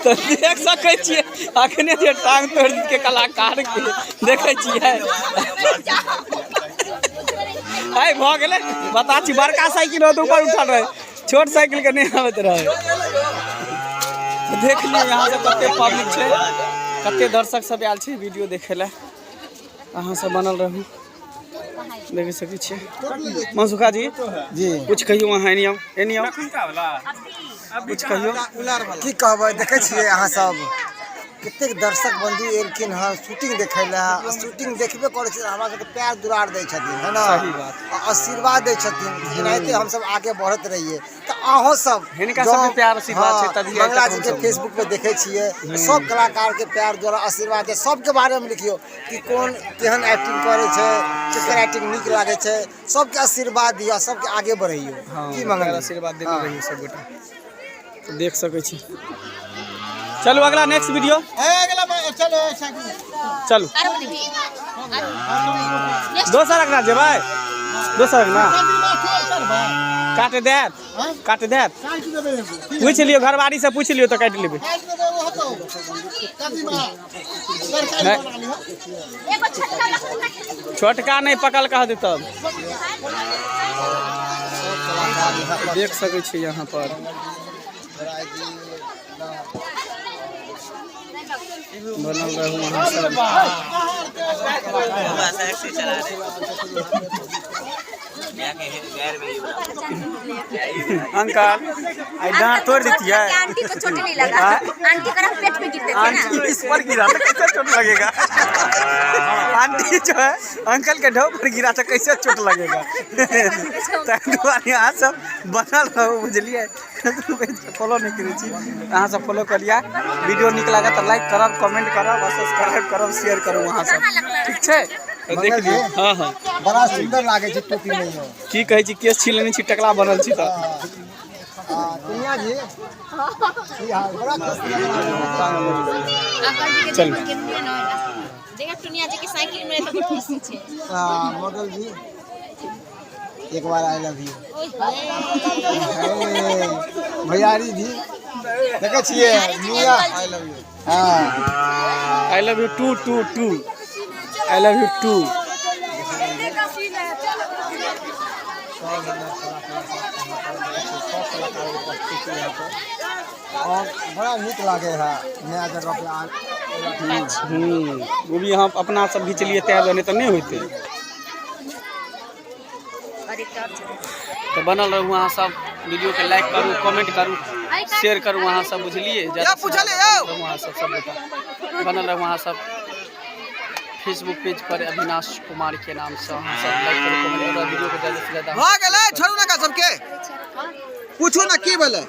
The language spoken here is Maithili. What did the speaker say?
तऽ देख सकै छियै अखने जे टांग तोड़ि देलकै कलाकार के देखै छियै। आइ भऽ गेलै बता छी, बड़का साइकिल होत ऊपर उठल रहे, छोट साइकिल के नहि आबैत रहे। देख लियौ यहाँ से कते पब्लिक छै, कते दर्शक सब आयल छै वीडियो देखे लए। अहाँ सब बनल रहू, देख सकै छियै। मनसुखा जी जी कुछ कहियौ, अहाँ एनी आउ, एनी आउ, कुछ कहियौ। की कहबै, देखै छियै अहाँ सब कतेक दर्शक बंधु एलखिन हँ शूटिंग देखै लए। शूटिंग देखबे करै छै, हमरा सबके प्यार दुलार दै छथिन, है ना? सही बात। आ आशीर्वाद दै छथिन, एनाहिते हमसब आगे बढ़ैत रहियै। तऽ अहूँ सब हिनका सबके प्यार आशीर्वाद छै तभी आइ तक मंगला जी के हमसब। फेसबुक पे देखै छियै, सब कलाकार के प्यार द्वारा आशीर्वाद दै, सबके बारे मे लिखियौ कि कोन केहन एक्टिंग करै छै, केकर एक्टिंग नीक लागै छै। सबके आशीर्वाद दिअ, सबके आगे बढ़ैयौ। हँ, की मंगल प्यार आशीर्वाद देने रहियौ सब गोटा। देख सकै छी। चलू अगला नेक्स्ट वीडियो चलू। दोसर अगना जेबै, दोसर अगना काट देत, काट देत। पूछि लियौ घरवारी से, पूछि लियौ तऽ काटि लेबै। नहि, छोटका नहि पकल कह दे तब। देख सकै छी यहाँ पर बनल रहू अहाँ सब। अंकल आई डांट तोड़ देती है। आंटी को चोट नहीं लगा? आंटी का पेट पे गिरते थे ना। आंटी इस पर गिरा तो कैसे चोट लगेगा? आंटी जो है अंकल के ढोल पर गिरा तो कैसे चोट लगेगा? ताहि दुआरे अहाँ सब बनल रहू, बुझलियै? फॉलो नहि करै छी अहाँ सब, फॉलो कऽ लिअ। वीडियो नीक लागत तऽ लाइक करब, कमेंट करब और सब्सक्राइब करब, शेयर करब अहाँ सब। ठीक छै? तऽ देख लियौ। हँ हँ। बड़ा सुन्दर लागै छै टोपी में यौ। की कहै छी, केस छील लेने छी, टकला बनल छी तऽ। दुनिया जी की हाल? बड़ा खुश लग रहा है। चलू। देखा, टुनिया जी के साइकिल में तो खुशी छै। हाँ, मॉडल जी, एक बार I love you. भैयारी जी, देखै छियै मियाँ, I love you. हाँ। I love you too, too too, I love you too. सब हमर कलाकार सब कलाकार उपस्थित छै यहाँ पर और बड़ा नीक लागे है नया जगह पे आ वो भी यहाँ अपना सब घिचलिए तै दुआरे, तऽ नहि होइतै। और एक और छै। तऽ बनल रहू अहाँ सब, वीडियो के लाइक करू, कमेंट करू, शेयर करू अहाँ सब, बुझलिए? ज्यादा से ज्यादा बनल रहू अहाँ सब, सब गोटा बनल रहू अहाँ सब। फेसबुक पेज पर अविनाश कुमार के नाम से अहाँ सब लाइक करू, कमेंट करू, वीडियो के ज्यादा से ज्यादा भऽ गेलै, छोड़ू ने, सबके पूछू ने की भेलै।